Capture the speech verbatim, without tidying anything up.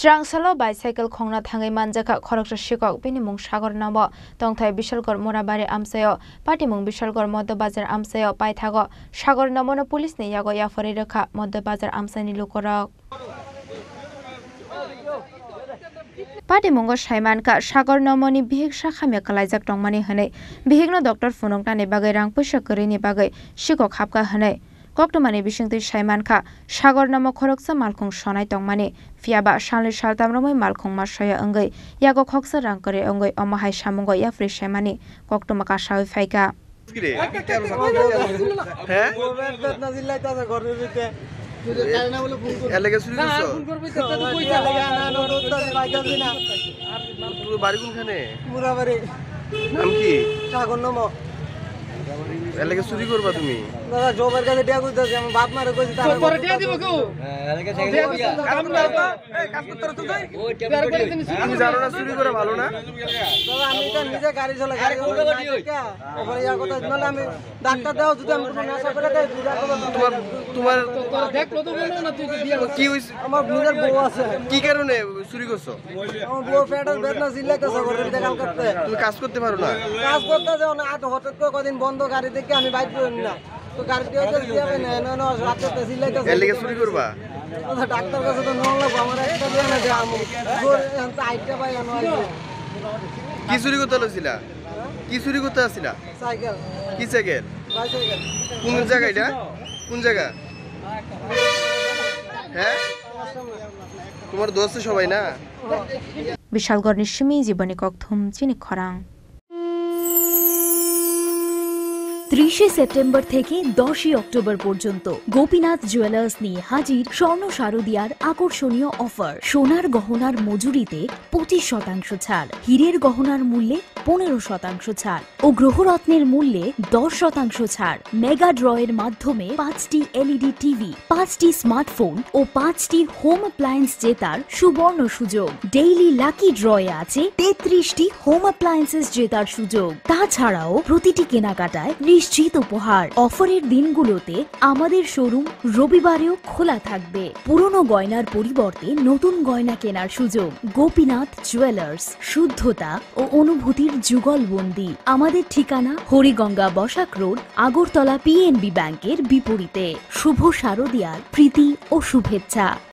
Chwrangsalo bicycle khongna thangwi manjakha khoroksa sikhok, bini mung Sagor Nomo, tongthai Bishalgarh Murabari amchaio, patimung Bishalgarh Modo Bazar amchaio, paithago Sagor Nomono police ni yago yapharwi rwkha Modo Bazar amchaini lukurok. Patimungo saimankha, Sagor Nomoni bihik sakhamya kwlaijak tongmani hwnwi, bihikno doctor phunuknani bagwi rang puisa kwrwini bagwi sikhok hapkha hwnwi. Koktwmani bisingtwi saimankha, Sagor Nomo khoroksa malkhung sonai tongmani, phiyaba salnwi saltam romwi malkhung ma soya wngwi, yago khoksa rang kwrwi wngwi omo hai samungo yapharwi saimani koktwma kasawi phaikha. Kire? হ্যাঁ? এলাকা চুরি করছো? তুমি বাড়ি কোনখানে? মুরাবাড়ি। নাম কি? সাগর নম। এলাকা চুরি করবা তুমি? দাদা, জবের কাছে টিয়া খুঁজতেছি, আমার বাপ মারে কইছি, তারা তোরে টিয়া দিব কেউ? তুমি জানো না চুরি করা ভালো না? বাবা, আমি তো নিজে গাড়ি চালাই, গাড়ি চালাই। ওপরে ইয়া কথা, নাহলে আমি ডাক্তার দেওয়া যদি আমি কোনো নেশা করে দেয়, তোমার, তোমার কি হইছে? আমার নিজের বউ আছে। কি কারণে চুরি করছো? আমার বউ পেটের বেদনা চিল্লাইতেছে, ঘরের ভিতরে কাম করতে। তুমি কাজ করতে পারো না? কাজ করতে যাও না, আর হঠাৎ করে কদিন বন্ধ, গাড়ি দেখে আমি বাইক করি না। তো গাড়ি দিয়ে তো দিয়ে হবে না, না, না, রাতে তো চিল্লাইতেছে। এর লেগে চুরি করবা? আচ্ছা, ডাক্তার কাছে তো নেওয়া লাগবো, আমার একটা দিয়ে না যে আমি জোর, এখন তো আইটা পাই, আমি আইটা। কি চুরি করতে লইছিলা? কি চুরি করতে আসছিলা? সাইকেল। কি সাইকেল? বাইসাইকেল। কোন জায়গা এটা? কোন জায়গা? হ্যাঁ? তোমার দোস্ত সবাই না? Bishalgarhni simi jiboni kokthum chini khorang. ত্রিশে সেপ্টেম্বর থেকে দশই অক্টোবর পর্যন্ত গোপীনাথ জুয়েলার্স নিয়ে হাজির স্বর্ণ শারদিয়ার আকর্ষণীয় অফার। সোনার গহনার মজুরিতে পঁচিশ শতাংশ ছাড়, হীরের গহনার মূল্যে পনেরো শতাংশ ছাড় ও গ্রহরত্নের মূল্যে দশ শতাংশ ছাড়। মেগা ড্রয়ের মাধ্যমে পাঁচটি এলইডি টিভি, পাঁচটি স্মার্টফোন ও পাঁচটি হোম অ্যাপ্লায়েন্স জেতার সুবর্ণ সুযোগ। ডেইলি লাকি ড্রয়ে আছে তেত্রিশটি হোম অ্যাপ্লায়েন্সেস জেতার সুযোগ। তাছাড়াও প্রতিটি কেনাকাটায় নিশ্চিত উপহার। অফারের দিনগুলোতে আমাদের শোরুম রবিবারেও খোলা থাকবে। পুরনো গয়নার পরিবর্তে নতুন গয়না কেনার সুযোগ। গোপীনাথ জুয়েলার্স, শুদ্ধতা ও অনুভূতির যুগলবন্দি। আমাদের ঠিকানা হরিগঙ্গা বসাক রোড, আগরতলা পিএনবি ব্যাংকের বিপরীতে। শুভ শারদিয়ার প্রীতি ও শুভেচ্ছা।